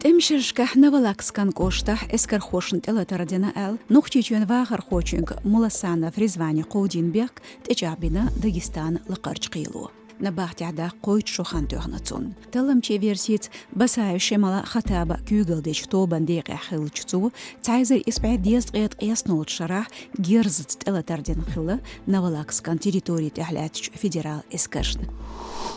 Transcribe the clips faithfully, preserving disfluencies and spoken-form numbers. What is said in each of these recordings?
Эмшаршкахь Новолакскан кӀоштахь эскархошна тӀелатар дина аьлла, Нохчийчоьнан вахархочуьнга Муласанов Ризвана кховдийна бехк тӀечӀагӀбина Дагестана лакхарчу кхело. Набахтехь даккха кхойтта шо хан тоьхна цунна. Талламчийн версица, Басаев Шемала Хаттаба куьйгалла дечу тобанан декъехь хиллачу цо цхьа эзар исс бӀе дезткъе ткъаесналгӀачу шарахь герзаца тӀелатар дина хилла Новолакскан территори тӀехь лаьттачу федералан эскаршна.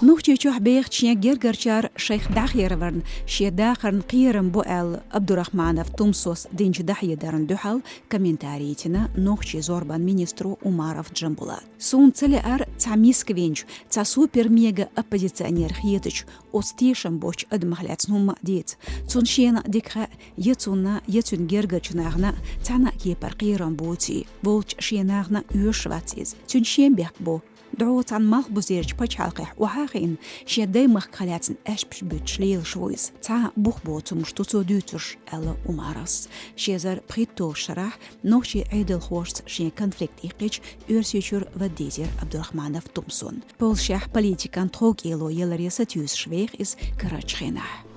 Нохчийчохь бехачу шен гергарчара шайх дӀахераварна шен дахарна кхерам бу аьлла, Абдурахманов Тумсос динчу дӀахьедарна дуьхьал комментари йитина нохчийн зорбанан министро Умаров Джамбулата. Суна ца лаьара цхьа миска винчу, цхьа супер-мега оппозиционер хетачу, оцу тешам боцчу адамах лаьцна хӀумма а дийца. Цунна шена а дика хаьа, я цунна, я цуьнан гергарчу нахана цхьана а кепара кхерам буций. Волчу шен нахана оьшуш вац иза. Цуьнан шен бехк бу. ДӀо цхьана малхбузерчу пачхьалкхехь охьа а хиъна, шен даймахках лаьцна аьшпаш буьттуш лелаш ву иза. Цхьа а бух боцу хӀумнаш ду цо дуьйцуш, аьлла Умаровс. Ши эзар пхийтталгӀачу шарахь нохчийн Ӏедалхошца шен конфликт иккхича, Оьрсийчуьра вада дийзира Абдурахманов Тумсона. Польшехь политикан тховкӀело яларе сатуьйсуш веха иза карарчу хенахь.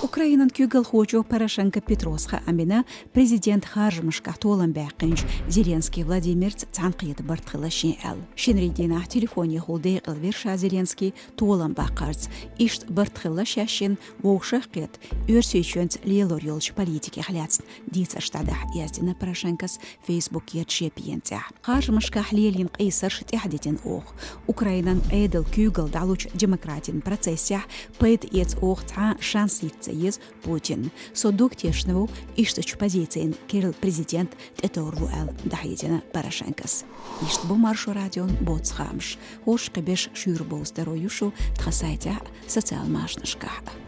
Украинан куьйгалхочо Порошенко Петрос хаам бина президентан харжамашкахь толам баьккхинчу Зеленский Владимирца цхьаьнакхета барт хилла шен аьлла. Шинарин дийнахь телефонехула декъала вира ша Зеленский толам баккхарца. Иштта барт хилла шаьш шина вовшахкхета Оьрсийчоьнца лелор йолчу политикех лаьцна дийцарш дӀадахьа, яздина Порошенкос Фейсбукерчу шен пенцӀехь. Харжамашкахь лелийна къийсарш тӀаьхьадитина оха. Украинан Ӏедалан куьйгалла дӀалучу демократин процессехь пайда эца оха цхьа а шанс йита ца еза Путинна. Со дог тешна ву иштачу позицина керла президент тӀетовр ву аьлла, дӀахьедина Порошенкос. Иштта бу Маршо радион боцу хаамаш. ХӀорш кхин берш шуьйра бовза даро ю шу тхан сайтехь а, социал машанашкахь а.